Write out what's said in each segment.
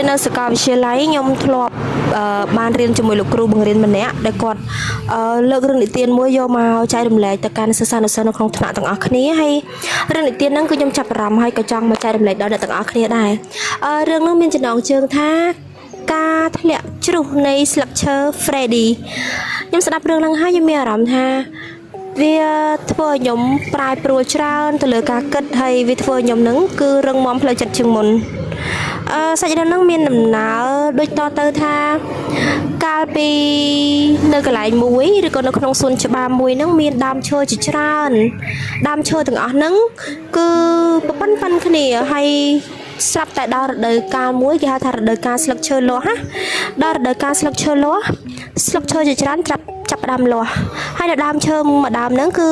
រៀននៅសាកលវិទ្យាល័យខ្ញុំធ្លាប់អឺបានរៀនជាមួយលោកគ្រូបង្រៀនម្នាក់ដែលគាត់អឺលើករឿងនិទានមួយយកមកចែករំលែកទៅកាន់សិស្សានុសិស្សនៅក្នុងថ្នាក់ទាំងអស់គ្នាហើយរឿងនិទានហ្នឹងគឺខ្ញុំចាប់អារម្មណ៍ហើយក៏ចង់មកចែករំលែកដល់អ្នកទាំងអស់គ្នាដែរអឺរឿងហ្នឹងមានចំណងជើងថាការធ្លាក់ជ្រុះនៃស្លឹកឈើ Freddy ខ្ញុំស្ដាប់រឿងហ្នឹងហើយខ្ញុំមានអារម្មណ៍ថា វាធ្វើឲ្យខ្ញុំប្រែប្រួលច្រើនទៅលើការគិតហើយវាធ្វើឲ្យខ្ញុំនឹងគឺរឹងមាំផ្លូវចិត្តជាងមុនអឺសាច់រឿងហ្នឹងមានដំណើរដូចតទៅថាកាលពីនៅកន្លែងមួយឬក៏នៅក្នុងសួនច្បារមួយហ្នឹងមានដើមឈើជាច្រើនដើមឈើទាំងអស់ហ្នឹងគឺប្រប៉ុនប៉ុនគ្នាហើយស្រាប់តែដល់រដូវកាលមួយគេហៅថារដូវកាលស្លឹកឈើលាស់ណាដល់រដូវកាលស្លឹកឈើលាស់ស្លឹកឈើជាច្រើនត្រាប់ចាប់ផ្ដើមលាស់ហើយនៅដើមឈើមួយដើមហ្នឹងគឺ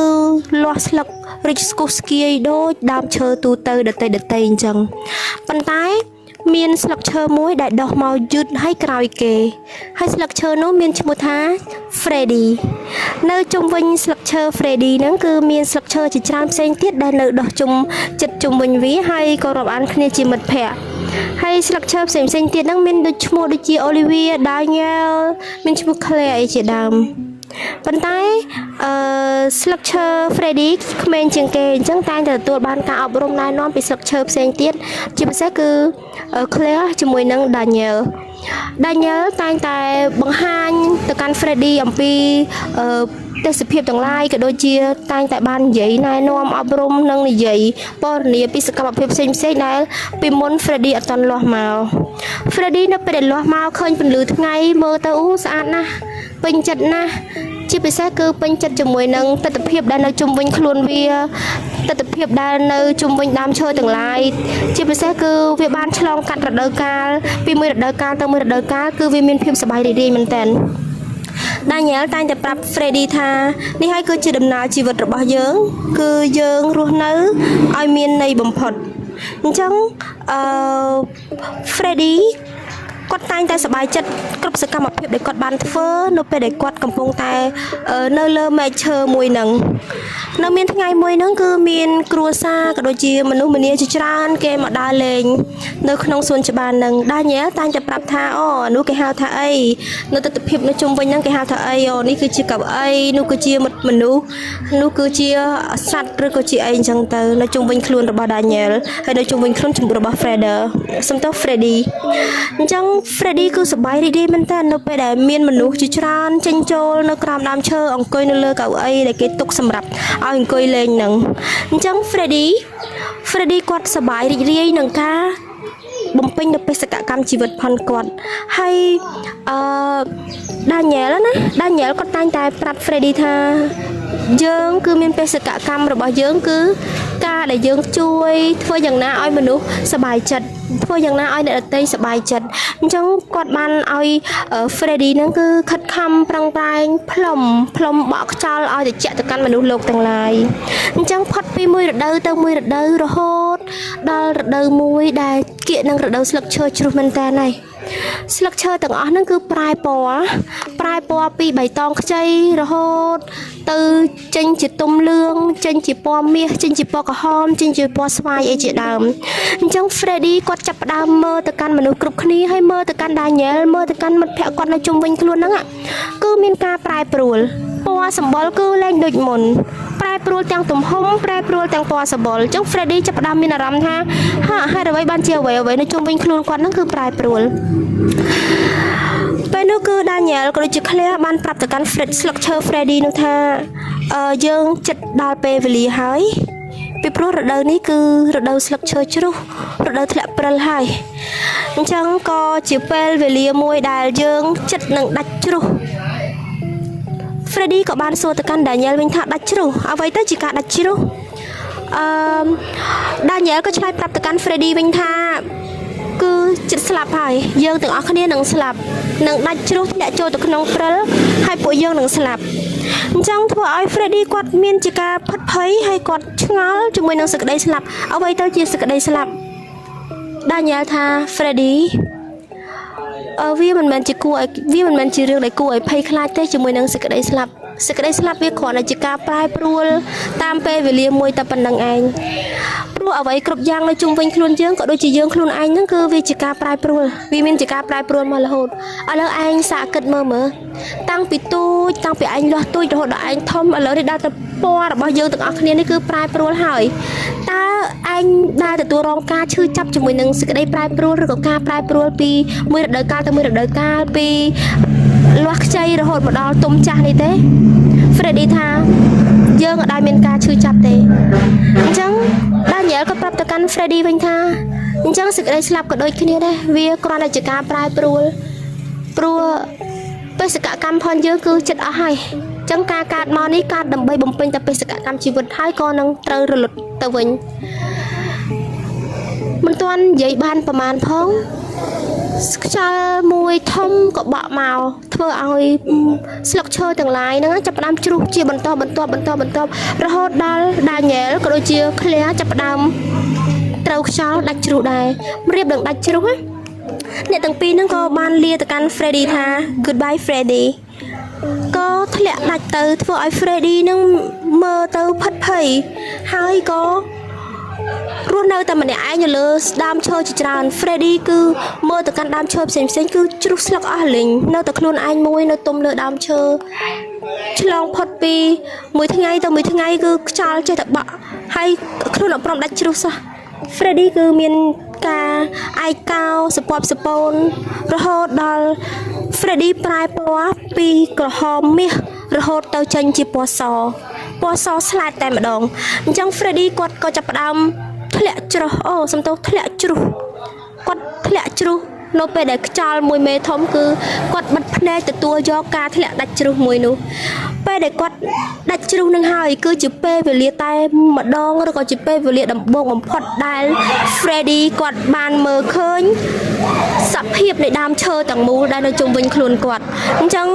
លាស់ស្លឹករីកស្គុះស្គាយដូចដើមឈើទូទៅដតីដតីអញ្ចឹងប៉ុន្តែមានស្លឹកឈើមួយដែលដុះមកយឺតហើយក្រោយគេ ហើយស្លឹកឈើនោះមានឈ្មោះថា Freddy នៅជុំវិញស្លឹកឈើ Freddy ហ្នឹងគឺមានស្លឹកឈើជាច្រើនផ្សេងទៀតដែលនៅដុះជុំចិត្តជុំវិញវាហើយក៏រាប់អានគ្នាជាមិត្តភ័ក្តិហើយស្លឹកឈើផ្សេងផ្សេងៗទៀតហ្នឹងមានដូចឈ្មោះដូចជា Olivia, Daniel មានឈ្មោះ Claire អីជាដើមប៉ុន្តែអឺស្លឹកឈើ Freddy ក្មេងជាងគេអញ្ចឹងតែងតែទទួលបានការអប់រំណែនាំពីស្លឹកឈើផ្សេងទៀតជាពិសេសគឺ Claire ជាមួយនឹង Daniel Daniel តែងតែបង្ហាញទៅកាន់ Freddy អំពីអឺទេសភាពទាំងឡាយក៏ដូចជាតែងតែបាននិយាយណែនាំអប់រំនិងនិយាយពណ៌នាពីសកម្មភាពផ្សេងផ្សេងៗដែលពីមុន Freddy អត់ទាន់លាស់មក Freddy នៅពេលដែលលាស់មកឃើញពន្លឺថ្ងៃមើលទៅអូស្អាតណាស់ពេញចិត្តណាស់ជាពិសេសគឺពេញចិត្តជាមួយនឹងទស្សនភាពដែលនៅជុំវិញខ្លួនវាទស្សនភាពដែលនៅជុំវិញដើមឈើទាំងឡាយជាពិសេសគឺវាបានឆ្លងកាត់រដូវកាលពីមួយរដូវកាលទៅមួយរដូវកាលគឺវាមានភាពសប្បាយរីករាយមែនទែន Daniel តែងតែប្រាប់ Freddy ថានេះហើយគឺជាដំណើរជីវិតរបស់យើង គឺយើងរស់នៅឲ្យមានន័យបំផុតអញ្ចឹងអឺ Freddy គាត់តែងតែសប្បាយចិត្តគ្រប់សកម្មភាពដែលគាត់បានធ្វើនៅពេលដែលគាត់កំពុងតែអឺនៅលើមែកឈើមួយហ្នឹងនៅមានថ្ងៃមួយហ្នឹងគឺមានគ្រួសារក៏ដូចជាមនុស្សម្នាជាច្រើនគេមកដើរលេងនៅក្នុងសួនច្បារហ្នឹង Daniel តែងតែប្រាប់ថាអូនោះគេហៅថាអីនៅទស្សនភាពនៅជុំវិញហ្នឹងគេហៅថាអីអូនេះគឺជាកៅអីនោះគឺជាមិត្តមនុស្សនោះគឺជាសត្វឬក៏ជាអីអញ្ចឹងទៅនៅជុំវិញខ្លួនរបស់ Daniel ហើយនៅជុំវិញខ្លួនជំរបស់ Freder សំទោស Freddy អញ្ចឹង Freddy គឺសប្បាយរីករាយមែនតើនៅពេលដែលមានមនុស្សជាច្រើនចេញចូលនៅក្រោមដើមឈើអង្គុយនៅលើកៅអីដែលគេទុកសម្រាប់ឲ្យអង្គុយលេងហ្នឹងអញ្ចឹង Freddy គាត់សប្បាយរីករាយនឹងការបំពេញនៅបេសកកម្មជីវិតផងគាត់ហើយអឺ Daniel ណា Daniel គាត់តែងតែប្រាប់ Freddy ថាយើងគឺមានបេសកកម្មរបស់យើងគឺការដែលយើងជួយធ្វើយ៉ាងណាឲ្យមនុស្សសប្បាយចិត្តធ្វើយ៉ាងណាឲ្យអ្នកដទៃសប្បាយចិត្តអញ្ចឹងគាត់បានឲ្យ Freddy ហ្នឹងគឺខិតខំប្រឹងប្រែងផ្លុំផ្លុំបក់ខ្យល់ឲ្យត្រជាក់ទៅកាន់មនុស្សលោកទាំងឡាយអញ្ចឹងផុតពីមួយរដូវទៅមួយរដូវរហូតដល់រដូវមួយដែលគៀកនឹងរដូវស្លឹកឈើជ្រុះមែនតើហើយស្លឹកឈើទាំងអស់ហ្នឹងគឺប្រែពណ៌ប្រែពណ៌ពីបៃតងខ្ចីរហូតទៅចេញជាទុំលឿងចេញជាពណ៌មាសចេញជាពណ៌ក្រហមចេញជាពណ៌ស្វាយអីជាដើមអញ្ចឹង Freddy គាត់ចាប់ផ្ដើមមើលទៅកាន់មនុស្សគ្រប់គ្នាហើយមើលទៅកាន់ Daniel មើលទៅកាន់មិត្តភក្តិគាត់នៅជុំវិញខ្លួនហ្នឹងគឺមានការប្រែប្រួលពណ៌សម្បុរគឺលែងដូចមុនប្រែប្រួលទាំងទំហំប្រែប្រួលទាំងពណ៌សម្បុរអញ្ចឹង Freddy ចាប់ផ្ដើមមានអារម្មណ៍ថាហាហេតុអ្វីបានជាអ្វីអ្វីនៅជុំវិញខ្លួនគាត់ហ្នឹងគឺប្រែប្រួលពេលនោះគឺ Daniel ក៏ដូចជា Claire បានប្រាប់ទៅកាន់ Fred ស្លឹកឈើ Freddy នោះថាអឺយើងចិត្តដល់ពេលវេលាហើយពីព្រោះរដូវនេះគឺរដូវស្លឹកឈើជ្រុះរដូវធ្លាក់ព្រិលហើយអញ្ចឹងក៏ជាពេលវេលាមួយដែលយើងចិត្តនឹងដាច់ជ្រុះ Freddy ក៏បានសួរទៅកាន់ Daniel វិញថាដាច់ជ្រុះអ្វីទៅជាការដាច់ជ្រុះអឺ Daniel ក៏ឆ្លើយប្រាប់ទៅកាន់ Freddy វិញថាគឺចិត្តស្លាប់ហើយយើងទាំងអស់គ្នានឹងស្លាប់នឹងដាច់ជ្រុះធ្លាក់ចូលទៅក្នុងព្រិលហើយពួកយើងនឹងស្លាប់អញ្ចឹងធ្វើឲ្យ Freddy គាត់មានជាការភិតភ័យហើយគាត់ឆ្ងល់ជាមួយនឹងសេចក្តីស្លាប់អ្វីទៅជាសេចក្តីស្លាប់ Daniel ថា Freddy អឺវាមិនមែនជាគួរឲ្យវាមិនមែនជារឿងដែលគួរឲ្យភ័យខ្លាចទេជាមួយនឹងសេចក្តីស្លាប់ សេចក្តីស្លាប់វាគ្រាន់តែជាការប្រែប្រួលតាមពេលវេលាមួយតែប៉ុណ្្នឹងឯងព្រោះអ្វីគ្រប់យ៉ាងនៅជុំវិញខ្លួនយើងក៏ដូចជាយើងខ្លួនឯងហ្នឹងគឺវាជាការប្រែប្រួលវាមានជាការប្រែប្រួលមករហូតឥឡូវឯងសាកគិតមើលមើលតាំងពីទូចតាំងពីឯងលាស់ទូចរហូតដល់ឯងធំឥឡូវនេះដល់ទៅពណ៌របស់យើងទាំងអស់គ្នានេះគឺប្រែប្រួលហើយតើឯងដែលទទួលរងការឈឺចាប់ជាមួយនឹងសេចក្តីប្រែប្រួលឬក៏ការប្រែប្រួលពីមួយរដូវកាលទៅមួយរដូវកាលពីលាស់ខ្ចីរហូតមកដល់ទុំចាស់នេះទេ Freddy ថាយើងអត់ដែលមានការឈឺចាប់ទេអញ្ចឹង Daniel ក៏ប្រាប់ទៅកាន់ Freddy វិញថាអញ្ចឹងសេចក្តីស្លាប់ក៏ដូចគ្នាដែរវាគ្រាន់តែជាការប្រែប្រួលព្រោះបេសកកម្មផងយើងគឺចិត្តអស់ហើយអញ្ចឹងការកើតមកនេះកើតដើម្បីបំពេញតែបេសកកម្មជីវិតហើយក៏នឹងត្រូវរលត់ទៅវិញមិនទាន់និយាយបានប្រមាណផង ខ្យល់មួយធំក៏បក់មកធ្វើឲ្យស្លឹកឈើទាំងឡាយហ្នឹងចាប់ផ្ដើមជ្រុះជាបន្តបន្ទាប់បន្តបន្ទាប់រហូតដល់ Daniel ក៏ដូចជា Claire ចាប់ផ្ដើមត្រូវខ្យល់ដាច់ជ្រុះដែររៀបនឹងដាច់ជ្រុះណាអ្នកទាំងពីរហ្នឹងក៏បានលាទៅកាន់ Freddy ថា Goodbye Freddy ក៏ធ្លាក់ដាច់ទៅធ្វើឲ្យ Freddy ហ្នឹងមើលទៅផិតភ័យហើយក៏ រស់នៅតែម្នាក់ឯងនៅលើដើមឈើជាច្រើន Freddy គឺមើលទៅកាន់ដើមឈើផ្សេងផ្សេងៗគឺជ្រុះស្លឹកអស់លីងនៅតែខ្លួនឯងមួយនៅទុំលើដើមឈើឆ្លងផុតពីមួយថ្ងៃទៅមួយថ្ងៃគឺខ្យល់ចេះតែបក់ហើយខ្លួនអត់ព្រមដាច់ជ្រុះសោះ Freddy គឺមានការឯកោសពប់សពូនរហូតដល់ Freddy ប្រែពណ៌ពីក្រហមមាសរហូតទៅចេញជាពណ៌សពណ៌សស្លាតតែម្ដងអញ្ចឹង Freddy គាត់ក៏ចាប់ផ្ដើមធ្លាក់ជ្រុះអូសំទោសធ្លាក់ជ្រុះគាត់ធ្លាក់ជ្រុះនៅពេលដែលខ្យល់មួយមេធំគឺគាត់បិទភ្នែកទទួលយកការធ្លាក់ដាច់ជ្រុះមួយនោះពេលដែលគាត់ដាច់ជ្រុះនឹងហើយគឺជាពេលវេលាតែម្ដងឬក៏ជាពេលវេលាដំបូងបំផុតដែល Freddy គាត់បានមើលឃើញ សភាពនៃដើមឈើទាំងមូលដែលនៅជុំវិញខ្លួនគាត់អញ្ចឹង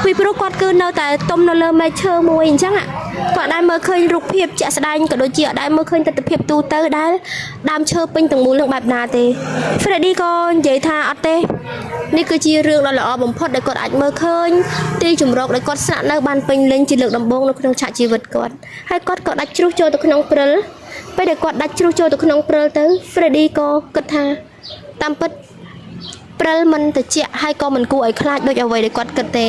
ពីព្រោះគាត់គឺនៅតែទុំនៅលើមែកឈើមួយអញ្ចឹងគាត់ដែលមើលឃើញរូបភាពជាក់ស្ដែងក៏ដូចជាអត់ដែលមើលឃើញទិដ្ឋភាពទូទៅដែលដើមឈើពេញទាំងមូលនឹងបែបណាទេ Freddy ក៏និយាយថាអត់ទេនេះគឺជារឿងដ៏ល្អបំផុតដែលគាត់អាចមើលឃើញទីជម្រកដែលគាត់ស្នាក់នៅបានពេញលេញជាលើកដំបូងនៅក្នុងឆាកជីវិតគាត់ហើយគាត់ក៏ដាច់ជ្រុះចូលទៅក្នុងព្រិលពេលដែលគាត់ដាច់ជ្រុះចូលទៅក្នុងព្រិលទៅ Freddy ក៏គិតថាតាមពិត ព្រិលមិនតិចហើយក៏មិនគួរឲ្យខ្លាចដូចអ្វីដែលគាត់គិតទេ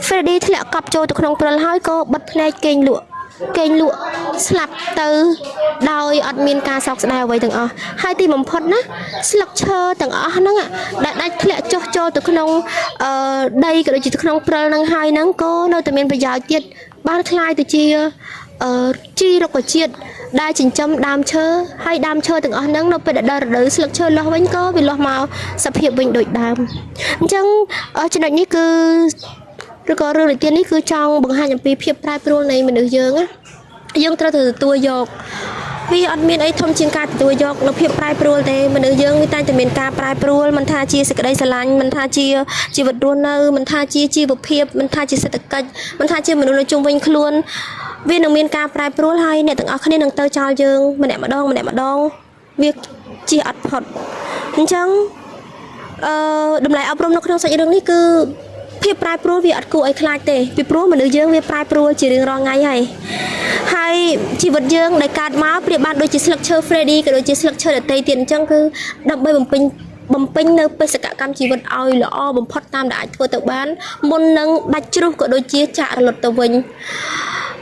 Freddy ធ្លាក់កប់ចូលទៅក្នុងព្រិលហើយក៏បិទភ្នែកគេងលក់គេងលក់ស្លាប់ទៅដោយអត់មានការសោកស្ដាយអ្វីទាំងអស់ហើយទីបំផុតណាស្លឹកឈើទាំងអស់ហ្នឹងដែលដាច់ធ្លាក់ចុះចូលទៅក្នុងអឺដីក៏ដូចជាទៅក្នុងព្រិលហ្នឹងហើយហ្នឹងក៏នៅតែមានប្រយោជន៍ទៀតបានក្លាយទៅជាអឺជីរុក្ខជាតិដែលចិញ្ចឹមដើមឈើហើយដើមឈើទាំងអស់ហ្នឹងនៅពេលដែលដល់រដូវស្លឹកឈើលាស់វិញក៏វាលាស់មកសភាពវិញដូចដើមអញ្ចឹងចំណុចនេះគឺឬក៏រឿងនិទាននេះគឺចង់បង្ហាញអំពីភាពប្រែប្រួលនៃមនុស្សយើងណាយើងត្រូវតែទទួលយកវាអត់មានអីធំជាងការទទួលយកនៅភាពប្រែប្រួលទេមនុស្សយើងវាតែងតែមានការប្រែប្រួលមិនថាជាសេចក្តីស្រឡាញ់មិនថាជាជីវិតរស់នៅមិនថាជាជីវភាពមិនថាជាសេដ្ឋកិច្ចមិនថាជាមនុស្សនៅជុំវិញខ្លួនវានឹងមានការប្រែប្រួលហើយអ្នកទាំងអស់គ្នានឹងទៅចោលយើងម្នាក់ម្ដងម្នាក់ម្ដងវាជាអត់ផុតអញ្ចឹង អឺតម្លៃអប់រំនៅក្នុងសាច់រឿងនេះគឺភាពប្រែប្រួលវាអត់គួរឲ្យខ្លាចទេពីព្រោះមនុស្សយើងវាប្រែប្រួលជារៀងរាល់ថ្ងៃហើយហើយជីវិតយើងដែលកើតមកប្រៀបបានដូចជាស្លឹកឈើ Freddy ក៏ដូចជាស្លឹកឈើដទៃទៀតអញ្ចឹងគឺដើម្បីបំពេញបំពេញនៅបេសកកម្មជីវិតឲ្យល្អបំផុតតាមដែលអាចធ្វើទៅបានមុននឹងដាច់ជ្រុះក៏ដូចជាចាករលត់ទៅវិញ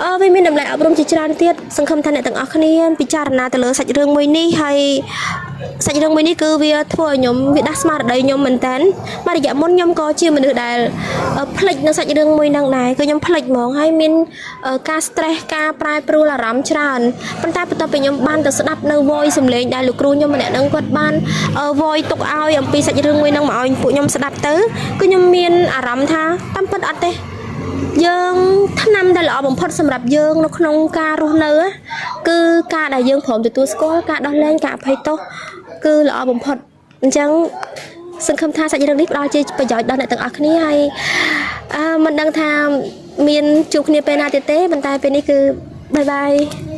អឺវាមានតម្លៃអប់រំជាច្រើនទៀតសង្ឃឹមថាអ្នកទាំងអស់គ្នាពិចារណាទៅលើសាច់រឿងមួយនេះហើយ សាច់រឿងមួយនេះគឺវាធ្វើឲ្យខ្ញុំវាដាស់ស្មារតីខ្ញុំមែនតើមួយរយៈមុនខ្ញុំក៏ជាមនុស្សដែលភ្លេចនៅសាច់រឿងមួយហ្នឹងដែរគឺខ្ញុំភ្លេចហ្មងហើយមានការ stress ការប្រែប្រួលអារម្មណ៍ច្រើនប៉ុន្តែបន្ទាប់ពីខ្ញុំបានទៅស្ដាប់នៅ voice សំឡេងដែលលោកគ្រូខ្ញុំម្នាក់ហ្នឹងគាត់បាន voice ទុកឲ្យអំពីសាច់រឿងមួយហ្នឹងមកឲ្យពួកខ្ញុំស្ដាប់ទៅគឺខ្ញុំមានអារម្មណ៍ថាតាមពិតអត់ទេ យើងថ្នាំដែលល្អបំផុតសម្រាប់យើងនៅក្នុងការរស់នៅណាគឺការដែលយើងព្រមទទួលស្គាល់ការដោះលែងការអភ័យទោសគឺល្អបំផុតអញ្ចឹងសង្ឃឹមថាសាច់រឿងនេះផ្ដល់ជាប្រយោជន៍ដល់អ្នកទាំងអស់គ្នាហើយអឺមិនដឹងថាមានជួបគ្នាពេលណាទៀតទេប៉ុន្តែពេលនេះគឺbye bye.